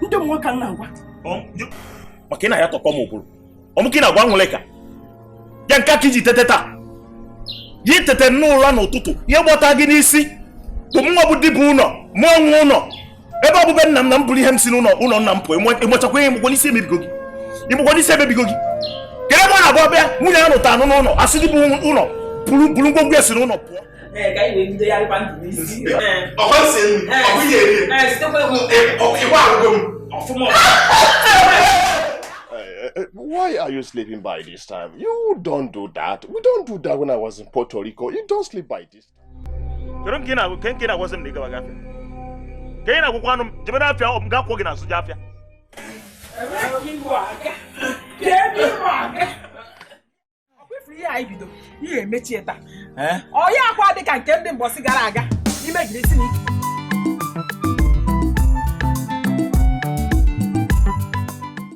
Ndị ụmụ nwoke na-agwa maka ị na ya tọkọ m ụbụrụ ọ mụ ka ị na-agwa Aṅụlịka ya nke aka iji tete taa ya itete n'ụra n'ụtụtụ ihe gbata gị n'isi bụ mụnwa bụ dibụ ụlọ mụọ nwa ụlọ ebe ọ bụ be nna m na m buru ihe m si n'ụlọ ụlọ nna m pụọ ịmụchakwa ihe ịmụkwa n'isi emebigo gị ịmụkwa n'isi emebigo gị kedu ebe ọ na-abụ ọbịa nwunye ya nụta anụ n'ụlọ asị dibụ ụlọ buru buru ngwongwo ya si n'ụlọ pụọ. Ka anyị wee bido ya rịkwa ndụ n'isi. Ọkwa nsị nri, ọ bụ ihe eri. Sitekwa egwu. Ịgwa arụgo m. Ọfụma. Why are you sleeping by this time? You don't do that. We don't do that when I was in Puerto Rico. You don't sleep by this time. Kedu nke ị na nke ị na-agwazi m na ị gabaga afịa ka ị na-agwakwa anụ m jebe n'afịa ọ m ga-akwọ gị n'azụ je afịa. Ihe anyị bido ihe emechie taa ọ ya akwa dị ka nke ndị mbọsị gara aga imegide isi n'ike.